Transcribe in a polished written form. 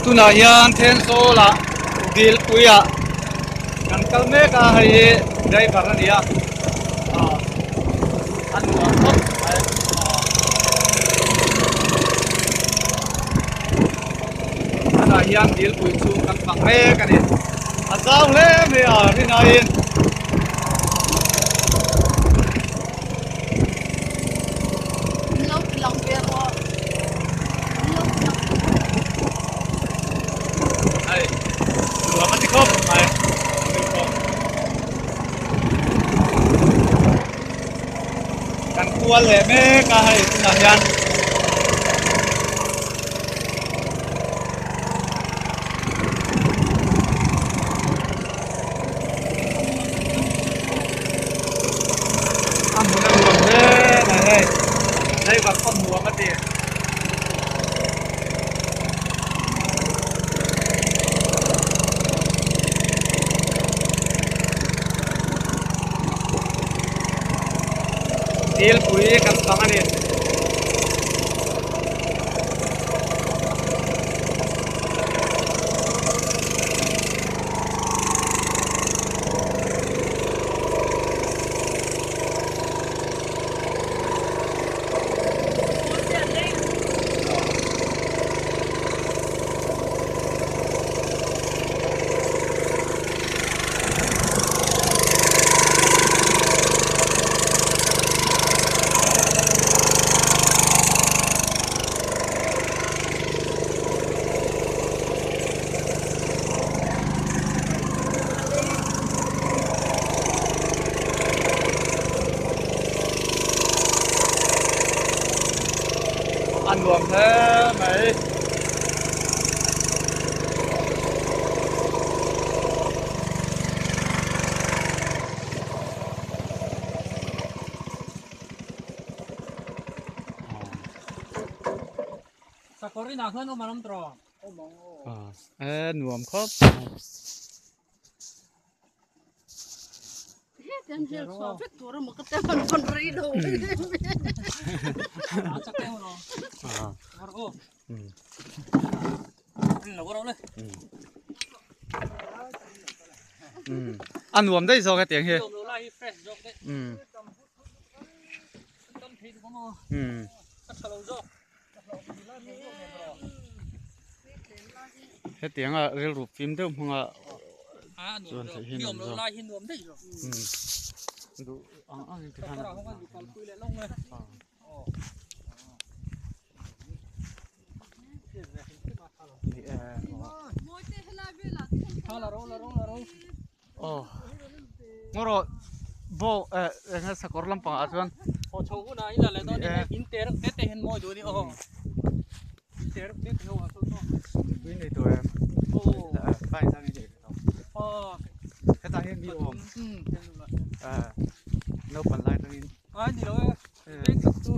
Tunah hian Thensawlah Dilpuiah kan kal mek a, hei hi driver a ni a, a nuam khawp mai. Tunah hian Dilpui chhung kan hmang mek a ni, a zau hle mai a rinaiin. Hei nuam a ti khawp mai kan kual leh mek a hei tunah hian. A hmun a nuam hle mai hei driver pawh nuam a ti. Dilpui kan pang a ni. A nuam hle mai. Sakawr inah khan awm a ram tawh. E nuam khawp. A nuam daih zawk hetiang hi. Hetianga rilru fim deuh hmanga chuan theih hi nuam zawk duh ang ang in tikhan aw ngaw rawh eh eng sakawr lampangah chuan aw chho hunah in la leh dawn in in te reuh te te hian mawi duh a ni aw in te reuh te te ho ah sawn aw tui nei tur em aw aw hetah hian mi awm eh naupang lai atangin a ni lo e veng tak chu.